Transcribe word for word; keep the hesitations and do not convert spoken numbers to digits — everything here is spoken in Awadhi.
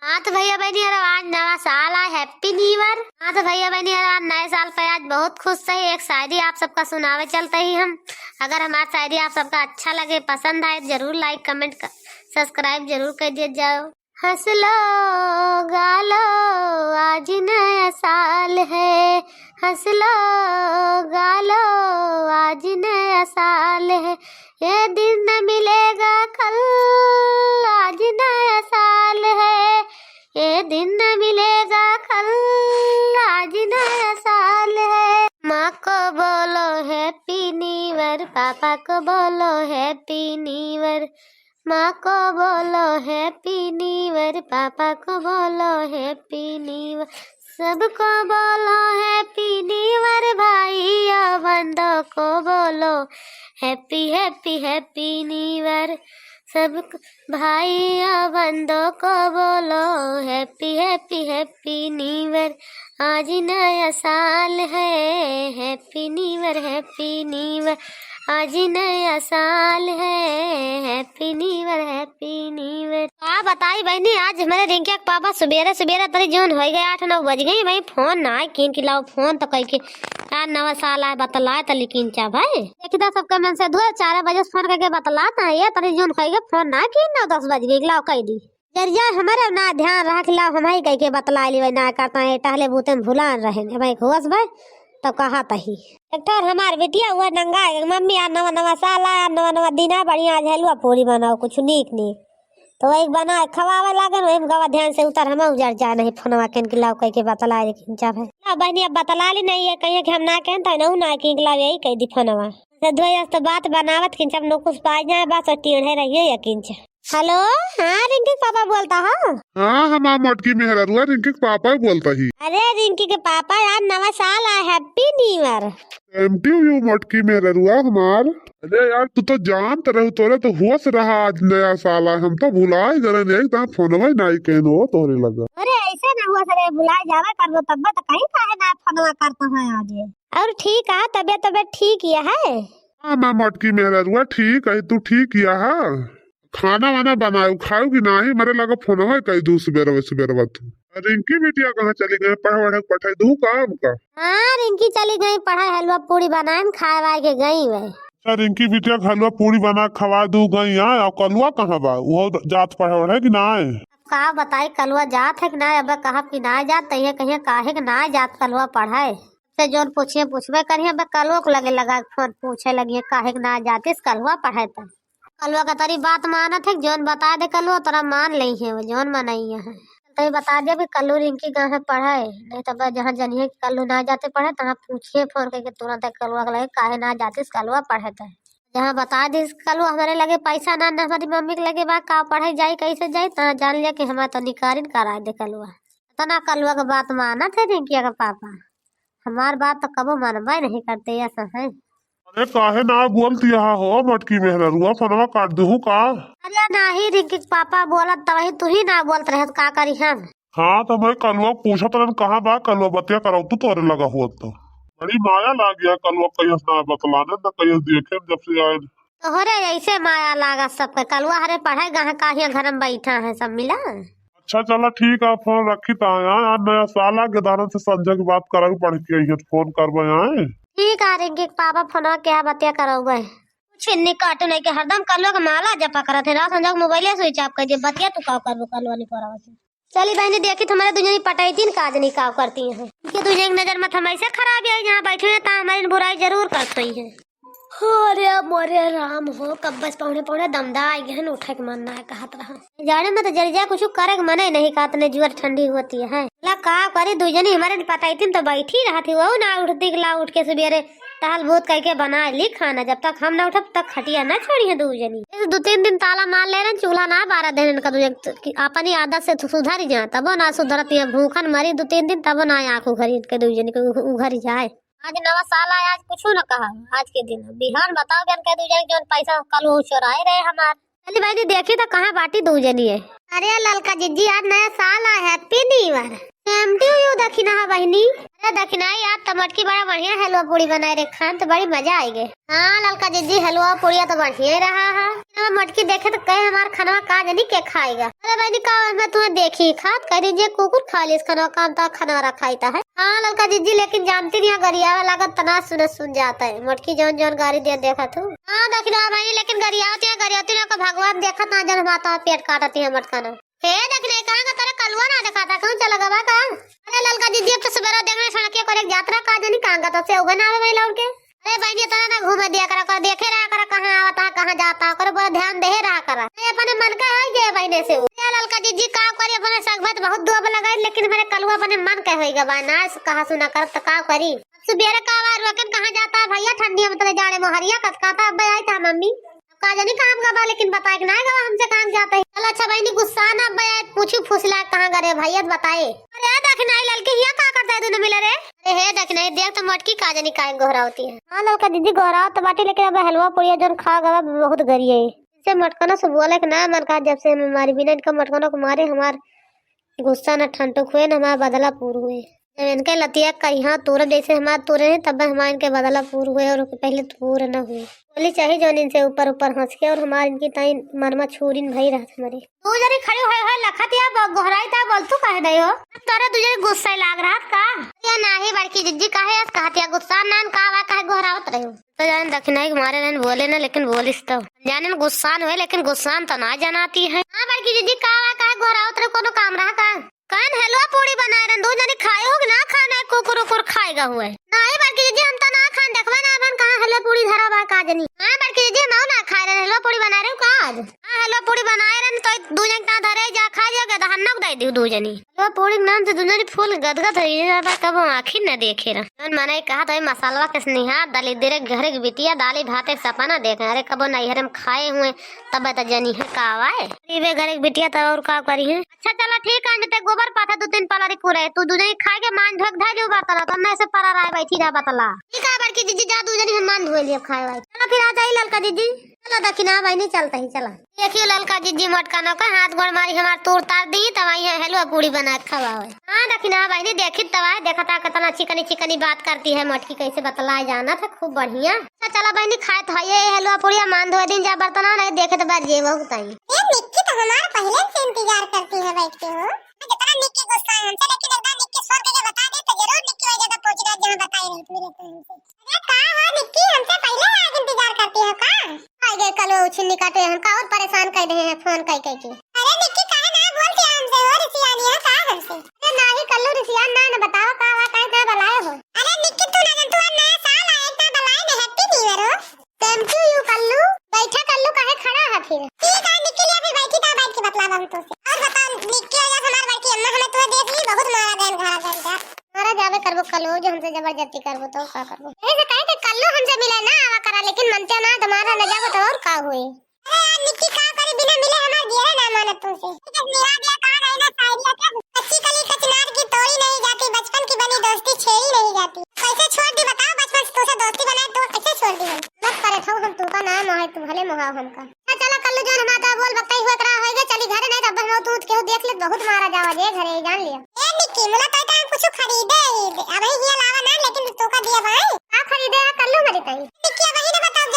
हाँ तो भैया बहनी यार, आज नवा साल आए, Happy New Year। हाँ तो भैया बहनी यार, आज नए साल पे आज बहुत खुश है। एक शायरी आप सबका सुनावे चलते ही हम। अगर हमार शायरी आप सबका अच्छा लगे, पसंद आए, जरूर like, comment, subscribe जरूर कर दिया जाओ। हंस लो, गा लो, आज नया साल है। हंस लो, गा लो, आज नया साल है। ये दिन न मिलेगा कल, आज नया साल है। ये दिन न मिलेगा कल, आज नया साल है। माँ को बोलो Happy New Year, पापा को बोलो Happy New Year। माँ को बोलो Happy New Year, पापा को बोलो Happy New Year। सबको बोलो Happy New Year, भाई और बंदों को बोलो Happy Happy Happy New Year। सब भाई और बंदों को बोलो Happy Happy Happy New Year। आज नया साल है, Happy New Year, Happy New Year। आज नया साल है, Happy New Year, Happy New Year। का बताई बहनी, आज हमरे रिंकिया के पापा सुबेरे सुबेरे तरी जौन होइ गए, आठ नौ बज गई, भाई फोन ना आए, किन की लाओ फोन तो कह के यार नवा साल आए बतलाए तली किंचा भाई। देखी तो सबके मन से दुआ, चार बजे से फोन करके बतलात है, ये तरी जौन होइ गए, फोन ना किन, नौ दस बज गई, लाओ कह दी। जरिया हमारे ना ध्यान रख ला, हम ही कह के बतला ली, ना करता है, टहले बूते में भुलान रहे, भाई होश भाई, तब कहा तही। एक ठो हमार बिटिया हुआ नंगा, मम्मी यार नवा नवा साल आया, नवा नवा दिन आया, बढ़िया आज हलवा पूरी बनाओ, कुछ नीक नीक। तो वही बना खवावे लागे, वही में गवा ध्यान से उतर, हम उजर जाए नहीं, फोनवा केन के लाओ कह के बतला ली किंचा भाई। ला बहनी अब बतला ली नहीं है, कहिए कि हम ना कहन, तो ना किन के लाओ यही कह दी फोनवा। से दुआ तो बात बनावत किंचा, अब नौकुस पाई जाए, बस टेढ़े रहिए या किंचा। हेलो, हाँ, रिंकी के पापा बोलता हो? हाँ, हमार मोटकी मेहररुआ रिंकी के पापा बोलता ही। अरे रिंकी के पापा यार, नवा साल आए, Happy New Year। Same to you मोटकी मेहररुआ हमार। अरे यार, तू तो जानत रहू, तोरे तो होश रहा आज नया साल आए, हम तो भुलाए गए, नहीं तो फोनवा ही नहीं कहनो तोरे लगा। अरे ऐसे ना हुआ सरे, भुलाए जावे करबो तब तो कहीं काहे ना फोनवा करता है आज। और ठीक है, तबियत तबियत ठीक ही है? हाँ, मैं मोटकी मेहररुआ ठीक है, तू ठीक ही है? खाना वाना बनायो, खायो कि नाही? मरे लगा फोनवा कई दू सुबेरवा सुबेरवा तू। रिंकी बिटिया कहाँ चली गई? पढ़ वढ़ के पठाई दू का हमका? हाँ, रिंकी चली गई पढ़ाई, हलवा पूरी बनाए न खाए वाए के गई वे। अच्छा, रिंकी बिटिया के हलवा पूरी बना के खवा दू गई, हाँ, और कलुआ कहाँ बा? वो जात पढ़े वढ़े कि नाही? अब का बताई, कलुआ जात है कि नाही? अब कहा कि नाही जात, तो ये कहिए काहे कि नाही जात कलुआ पढ़े। से जौन पूछिए पूछबे करिए, अब कलुआ के लगे लगा के फोन पूछे लगिए काहे कि नाही जातिस कलुआ पढ़े तो। कलुआ का तरी बात मानत है, जौन बता दे कलुआ तोरा मान लेई है, वो जौन मनई है। तरी बता दे भी कल्लू रिंकी कहाँ है पढ़े, नहीं तो बस जहाँ जनिए कि कल्लू ना जाते पढ़े, तहाँ पूछिए फोन करके तुरंत कलुआ के लगे काहे ना जातिस कलुआ पढ़े तो। जहाँ बता दिस कलुआ हमारे लगे पैसा ना, ना हमारी मम्मी के लगे बा, का पढ़े जाई, कैसे जाई, तहाँ जान लिया कि हमारे तो निकारिन करा दे कलुआ। इतना कलुआ के बात मानत है रिंकिया के पापा, हमार बात तो कबो मानबे नहीं करते, ऐसा है। अरे काहे ना बोलती यहाँ हो मटकी मेहररुआ, फोनवा काट दूँ का? अरे नाही रिंकी के पापा बोलत त वही तू ही ना बोलत रहे तो का करी हम? हाँ तो मैं कलुआ पूछत रहन कहाँ बा, कलुआ बतिया कराऊ तू तोरे लगा हुआ तो। बड़ी माया लाग गया कलुआ, कहियस ना बतलाने न कहियस देखे जब से आए। तोहरे ऐसे माया लागा सबके, कलुआ हरे पढ़े गए काहे घर में बैठा है सब मिला। अच्छा चला ठीक है, फोन रखी ता यार, आज नया साल आ, गेदारन से संझा की बात कराई, पढ़ के आई है, फोन करबे आए। ठीक है रिंकी के पापा फोनवा के बतिया करौगे। छिन्नी काटू नहीं के हरदम कलुआ के माला जपा करत है, रात संझा के मोबाइले switch off कर दे, बतिया तू का करबो कलुआ नहीं करवा से। चली बहनी देखी तुम्हारे दुनिया पटाई तीन काज नहीं का करती हैं, इनके दुनिया की नजर मत हम ऐसे खराब है, यहाँ बैठी है ता हमारी बुराई जरूर करती है। हो रे मोरे राम हो, कब बस पौने पौने दमदा आ गए हैं, उठे के मन ना कहत रहा। जाड़े में तो जरिया कुछ करे के मने नहीं कहत ने, जुअर ठंडी होती है। ला का करी, दू जनी हमारे पटाई तीन तो बैठी रहती, वो ना उठती, ला उठ के सुबेरे टहल बहुत करके बना ली खाना, जब तक हम ना उठब तब तक खटिया ना छोड़ी है दू जनी। दू तीन दिन ताला मार ले रहे, चूल्हा ना बारा देने का दू जन, अपनी आदत से सुधर जाए, तबो ना सुधरती है, भूखन मरी दू तीन दिन, तबो ना आँख उघरी इनके दू जनी के उघ-, उघरी जाए। आज नवा साल आए, आज कुछ न कहा, आज के दिन बिहान बताओ बहन कह दू जाए जौन पैसा कल वो चोराए रहे हमार। चली बहनी देखी तो कहाँ बाटी दू जनी है। अरे ललका जिज्जी आज नया साल आए, Happy New Year। Same to you दखिना बहिनी। अरे दखिना, आज तो मोटकी बड़ा बढ़िया हलवा पूड़ी बनाए रे, खान तो बड़ी मजा आई गए। हाँ ललका जिज्जी, हलवा पूड़िया तो बढ़िया ही रहा है। अब मोटकी देखे तो कहे हमार खानवा का जानी के खाएगा। अरे बहिनी का मैं तुम्हें देखी खात, कह दीजिए कुकुर खा ली इस खानवा का, हम तो खानवा रखाई था है। हाँ ललका जिज्जी, लेकिन जानती नहीं गरियावे लागत तना सुन सुन जाता है। मोटकी जौन जौन गारी दे देखा तू। हाँ दखिना बहिनी, लेकिन गरियावती है, गरियावती ना को भगवान देखत ना जन माता पेट काटती है मटका ना। हे दखिना, कहाँ का तोरा कलुआ ना देखाता, कहूँ चला गवा का? अरे ललका जिज्जी, अब तो सुबेरा देखने सड़किया पर एक जात्रा का जानी कहाँ का तो से उगे ना आवे भाई लौट के। अरे बहिनी, इतना ना घूमे दिया करा, कर देखे रहा करा कहाँ आवता है, कहाँ जाता है, कर पूरा ध्यान दे रहा करा। अरे अपने मन का होई गए बहिने से। अरे ललका जिज्जी, का करी, अपने सगभत बहुत दुआ लगाई, लेकिन मेरे कलुआ अपने मन का होई गवा ना, कहा सुना कर तो का करी। सुबेरे का आवा रोकन कहाँ जाता है भैया, ठंडी में तले जाड़े मोहरिया कचकाता। अब आई था मम्मी, का जानी काम का बा, लेकिन बताए कि ना गवा हमसे काम जाता है। चल अच्छा बहिनी, गुस्सा ना अब आई, पूछू फुसला कहाँ गरे भैया तो बताए। अरे दखिना, ललकी हिया का करता है दोनों मिले रे? अरे हे दखिना, देख तो मोटकी का जानी काहे गोहरावती है। हाँ ललका जिज्जी, गोहरावत तो बाटी, लेकिन अब हलवा पुड़िया जोन खा गवा बहुत गरी है। इसे मटकना से बोले कि ना मन का, जब से हम हमारी बिना इनका मटकना को मारे हमार गुस्सा न ठंडक हुए, न हमारा बदला पूर हुए। जब इनके लतिया करिहा तोरे जैसे हमार तोरे हैं, तब हमार इनके बदला पूर हुए और ओके पहले पूर न हुए। बोली चाहे जौन इनसे ऊपर ऊपर हंस के और हमार इनकी ताई मरमा छुरिन भई रहत हमारी। तू जरी खड़ी होई होई लखत या ब-, गोहराई ता बोल तू काहे नहीं हो? तोरे दू जरी गुस्सा लाग रहत का? या नाही बड़की जिज्जी काहे अस कहत या गुस्सा नान का वा काहे गोहरावत रही हो? तो जान दखिनाई के मारे रहन बोले ना, लेकिन बोलिस तो। जाने न गुस्सान हुए, लेकिन गुस्सान तो ना जनाती है। हाँ बड़की जिज्जी, का हुआ, काहे गोहरावत रहे, कोनो काम रहा का? कान हलवा पूड़ी बनाए रहन, दू जनी खाए हो कि ना खाए, ना कुकुर उकुर खाएगा हुए। नहीं बड़की जिज्जी, हम तो ना खान, देखबा ना बहन कहाँ हलवा पूड़ी धरा बा का जनी। हाँ बड़की जिज्जी, हम ना खाए रहन, हलवा पूड़ी बनाए रहे का आज? हाँ हलवा पूड़ी बनाए रहन, तो दू जनी का धरे जा खा जा, गदहन न दे दी दू जनी। हलवा पूड़ी के नाम से दुनिया फूल गदगद है, ये ज्यादा कबो आँखी न देखे रह। जौन मने कहा तो मसालवा के स्नेहा, दलिद्दर घर के बिटिया, दाली भात के सपना देखे। अरे कबो नैहर में खाए हुए, तब तो जनी है का आवाए। गरीबे घर के बिटिया तो और का करी है। अच्छा चला ठीक है, जते गोबर पाथा दो तीन पलारी कुरे, तू दू जनी खाए के मान धोए के धर लियो बर्तन, तब मैं से परा रहे बैठी रह बतला। ठीक है बड़की जिज्जी, जा दू जनी हम मान धोए लिए खाए वाए। चला फिर आ जाई ललका जिज्जी। चला दखिना बहिनी, चलता ही चला। देखियो ललका जिज्जी मोटका नौका हाथ गोड़ मारी हमार तोड़ तार दी, तब आई है हलवा पूड़ी बना के खवावे। हाँ दखिना बहिनी, देखी तब आए, देखता कितना चिकनी चिकनी बात करती है मोटकी, कैसे बतलाए जाना था, खूब बढ़िया। अच्छा चला बहिनी, खाए तो है ये हलवा पूड़िया, मान धोए दिन जा बर्तन, नहीं देखे तो बार जे बहुत ताई। ये निक्की तो हमार पहले से इंतजार करती है बैठ के हो। जितना निक्की गुस्सा है हमसे, लेकिन एक बार निक्की फोन करके बता दे तो जरूर निक्की वही जगह पहुंच रहा जहाँ बताई रही तू हमसे। अरे का हो निक्की, हमसे पहले आज इंतजार करती हो का? आ गए कलुआ उछिन्नी काटे, हमका और परेशान कर दे हैं फोन कई कई के। अरे निक्की काहे ना बोलती है हमसे, और रिसियानी है का हमसे? अरे नाही कल्लू रिसियान ना, न बताओ का हुआ, काहे ना बुलाए हो? अरे निक्की तू ना जन, तू नया साल आए, इतना बुलाए नहीं, हैप्पी न्यू ईयर हो। Same to you Kallu. बैठा कल्लू, काहे खड़ा है फिर? ठीक है निक्की, ले फिर बैठी, ता बैठ के बतलाब हम तुमसे। और बताओ निक्की, वजह से हमार बड़की अम्मा हमें तुम्हें देख ली, बहुत मारा गए घर घर जा। मारा जाबे करबो कल्लू, जो हमसे जबरदस्ती करबो तो का करबो? यही से कहे कि कल्लू हमसे मिले ना आवा करा, लेकिन मनते ना तुम्हारा न जाबो तो और का हुए? अरे यार निक्की का करी, बिना मिले हमार जियरे ना मानत तुमसे। ठीक है, निहा दिया कहा गई ना शायरी है क्या? कच्ची कली कचनार की तोड़ी नहीं जाती, बचपन की बनी दोस्ती छेड़ी नहीं जाती। कैसे छोड़ दी बताओ, बचपन से तुमसे दोस्ती बनाए तो कैसे छोड़ दी हम? मत करे था हम तुमका ना मोहे, तू भले मोहाओ हमका। हाँ, चला कल्लू जान, हमारा तो बोल बकई हुआ करा होएगा, चली घरे, नहीं तो अब हम तू केहू देख ले, बहुत मारा जावा जे घरे, जान लिया। ए निक्की, मुला तो हम कुछ खरीदे ही दे, अब ही हिया लावा ना, लेकिन तू का दिया भाई? का खरीदे है कल्लू मरी तई? निक्की, अब ही ना बताओ,